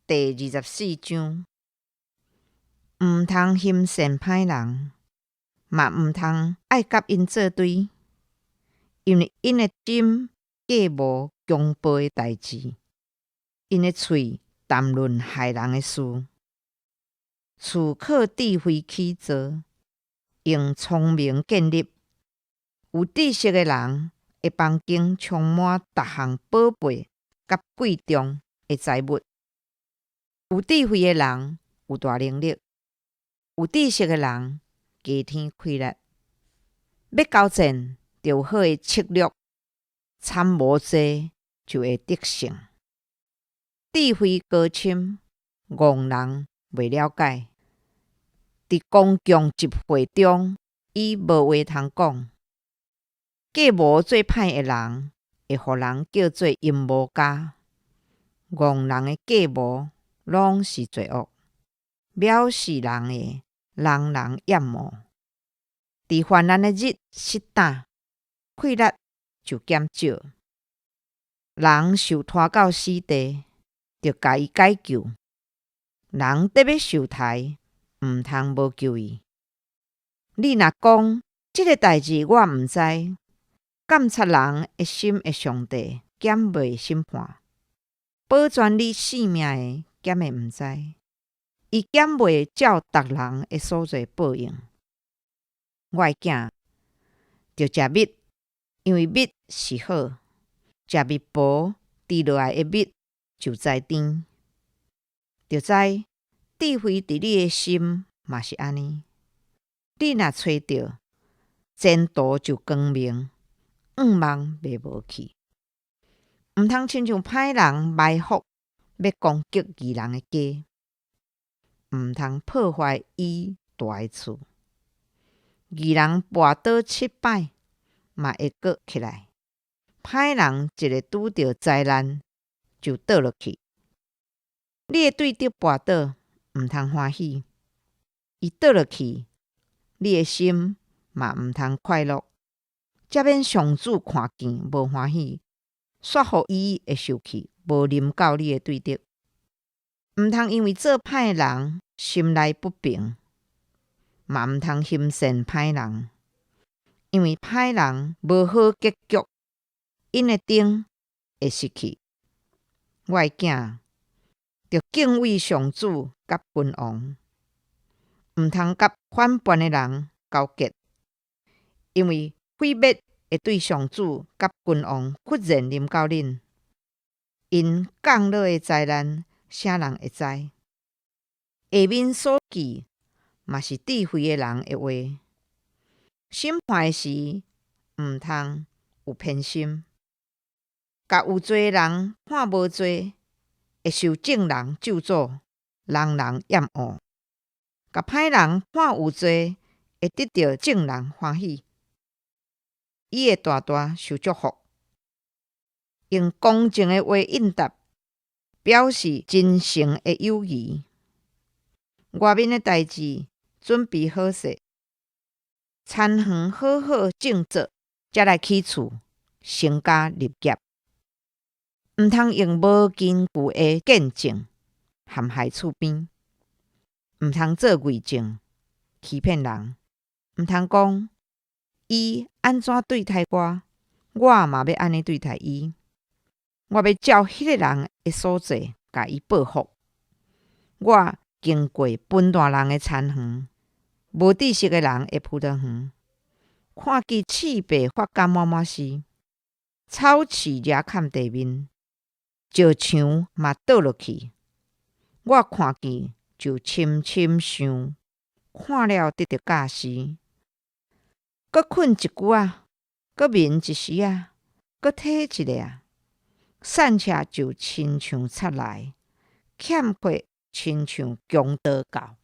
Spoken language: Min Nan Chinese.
第24章，毋通行善歹人，嘛毋通愛佮𪜶做對，因為𪜶的心計謀強暴的代誌，𪜶的喙談論害人的事。厝靠智慧起造，用聰明建立。有知識的人的房間充滿逐項寶貝佮貴重的財物。有智慧的人有大能力，有知識的人加添氣力。欲交戰，著有好的策略；參謀濟就會得勝。智慧高深，戇人袂了解。佇公共集會中，伊無話通講。計謀做歹的人，會予人叫做陰謀家。戇人的計謀攏是罪惡，藐視人的，人人厭惡。佇患難的日失膽，氣力就減少。人受拖到死地，著共伊解救；人得欲受刣，毋通無救伊。你若講這个代誌我毋知，監察人的心的上帝，敢袂審判？保全你性命的，敢會毋知？伊敢袂照逐人的所做報應？我的囝，著食蜜，因為蜜是好；食蜜婆滴落來的蜜就知甜。著知智慧佇你的心嘛是按呢。你若揣著，前途就光明，願望袂無去。毋通親像歹人埋伏，欲攻擊義人的家，毋通破壞伊蹛的厝。義人跋倒七擺，嘛會閣起來；歹人一个拄著災難，就倒落去。你的對敵跋倒，毋通歡喜；伊倒落去，你的心嘛毋通快樂。才免上主看見無歡喜，煞予伊的受氣無臨到你的對敵。毋通因為做歹人心內不平，嘛毋通行善歹人，因為歹人無好結局，𪜶的燈會熄去。我的囝，著敬畏上主佮君王，毋通佮反叛的人勾結，因為毀滅會對上主佮君王忽然臨到恁，𪜶降落的災難，啥人會知？下面所記嘛是智慧的人的話。審判的時，毋通有偏心，共有罪的人判無罪，會受眾人咒詛，人人厭惡；共歹人判有罪，會得著眾人歡喜。伊會大大受祝福，用公正的話應答，表示真誠的友誼。外面的代誌準備好勢，田園好好種作，才來起厝，成家立業。毋通用無根據的見證陷害厝邊，毋通做偽證欺騙人，毋通講伊按怎對待我，我嘛欲按呢對待伊。我欲照彼个人的所做，共伊報復。我經過笨蛋人的田園，無知識的人的葡萄園，看見刺柏發甲滿滿是，草刺遮崁地面，石牆嘛倒落去。我看見就深深想，看了得著教示。閣睏一久仔，閣眠一時仔，閣體一下仔，散赤就親像賊來，欠缺親像強盜到。